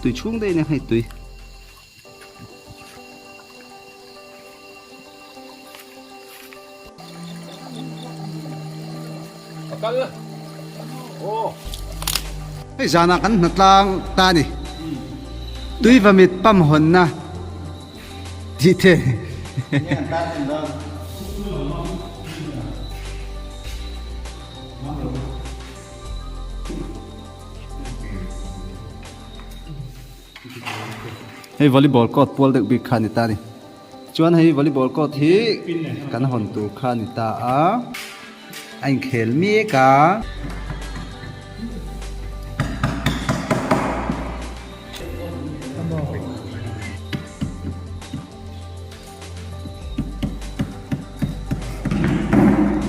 tui chhung daih a nia hei tui. Hei zanah kan hna tlang ta a ni. Tui vamit pump hawnna tih te. Hei volleyball court pual deuh bik kha a ni ta a ni. Chuan hei volleyball court hi kan hawn tur kha a ni ta a, a inkhel mek a.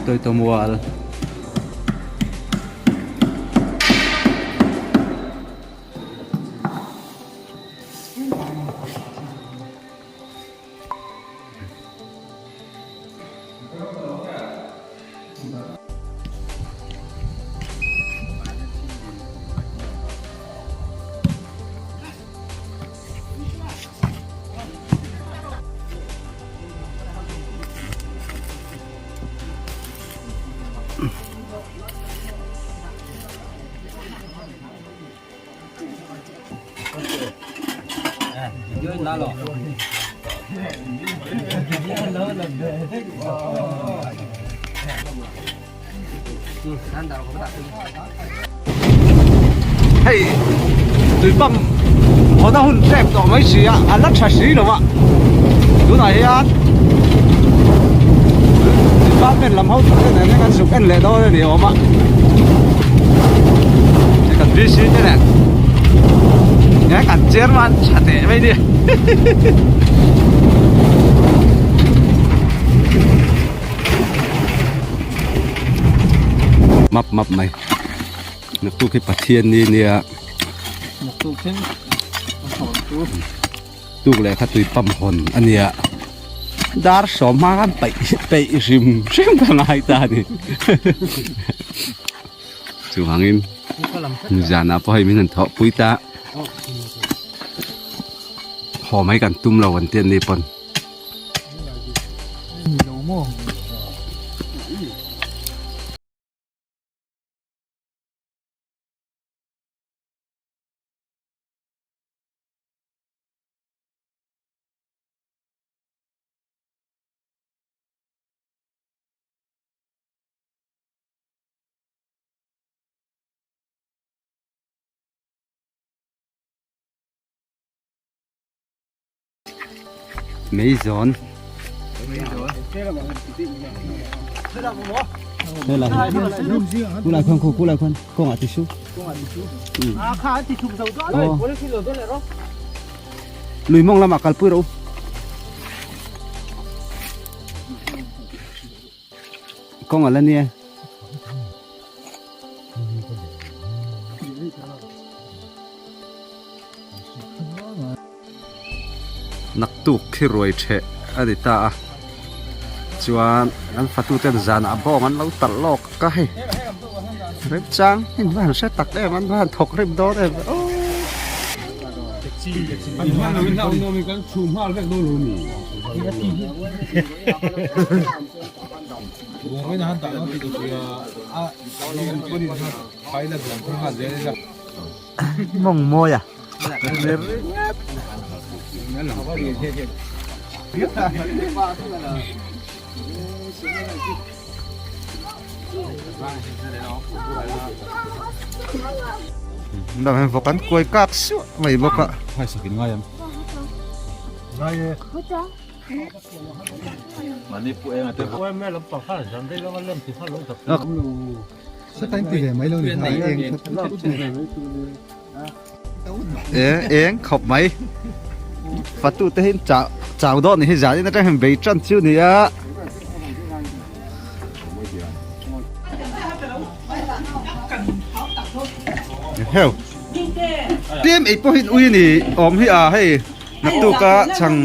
Tawitawmual. Hei tui pump hawn a hun tep tawh mai si a a la tha si lo a tunah hian department lam ho te nen hian kan zuk en leh dawn a ni awm a kan VC te nen nge kan chairman tha teh mai ni map map mai naktuk hi pathian ni nia naktuk thleng a hawn chu tuk leh kha tui pump hawn a nia dar sawm hma khan paih peih hrim hrim ka ngai ta a ni chuvangin zanah pawh hei min han thawh pui ta haw mai kan tum lo an ti an ni pawn. Mei zawn Kulai khuan khu kulai khuan kawngah ti su Lui mawng lamah kalpui rawh u. Kawng a la nia. Naktuk khi ruai theh a ni ta a chuan an fatu ten zanah bawng an lo talh lawk a hei remchang hei va han hre tak em an va han thawk rem dawn em aww. Mawng mawi a Vawk an kuai kak suah mai bawk a. Eng khawp mai fatu te hi chau chau dawn ni hi zan in atang hian bei tan chu ni a. Heu tlem ei pawh hi ui a ni awm hi a hei. Naktuk a chhang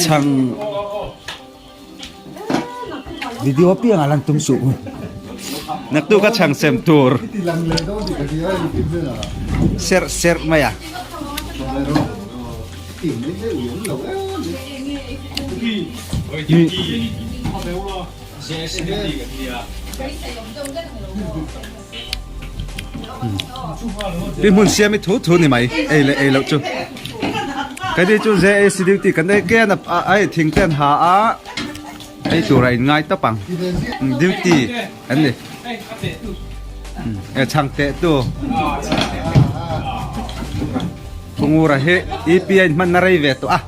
chhang video piang a lan tum suh. Naktuk a chhang sem tur. Serh serh mai a. Pi hmun siam i thu thu ni mai ei leh ei loh chu. Keini chu JAC duty kan ei ken a ai thing te an ha a ei tur a in ngai tawp ang duty an ni e chhang teh tu Pungura hi EPI in hman na rei ve tawh a.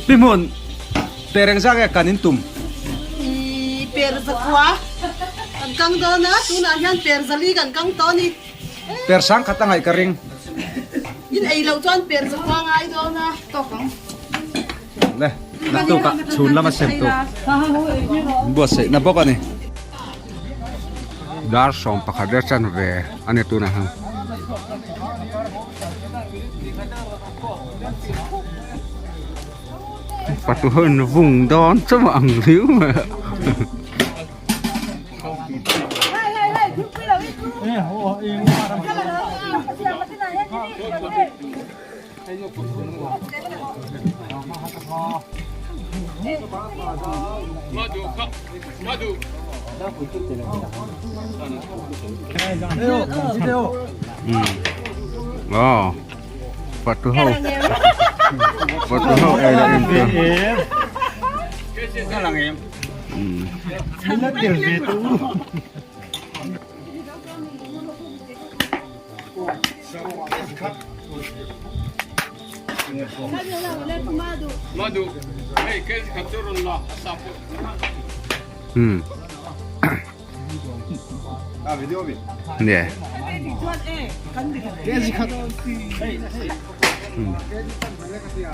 Pi hmun Per engzah nge kan in tum? I per zakua kan kang dawn a, tunah hian per zali kan kang tawh a ni. Per sang khat a ngaih ka ring. In ei loh chuan per zakua ngai dawn a, tawk ang. Le, naktuk ah chhun lama sem tur buatsaihna bawk a ni. Dar 11 leh chanve a ni tunah hian. Patu ho in vung dawn chauh ang riu mai a. Aw. Patu ho. Patu ho ei la in tu. Hmm. Ne.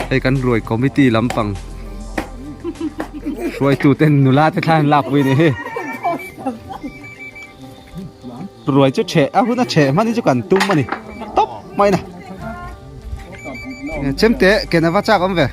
Hei kan ruai committee lampang hruaitu ten nula te thla an lak pui ni hi. Ruai chu cheh a hun a cheh hman hi chu kan tum a ni tawp mai na. Chemte ken a va chak awm ve.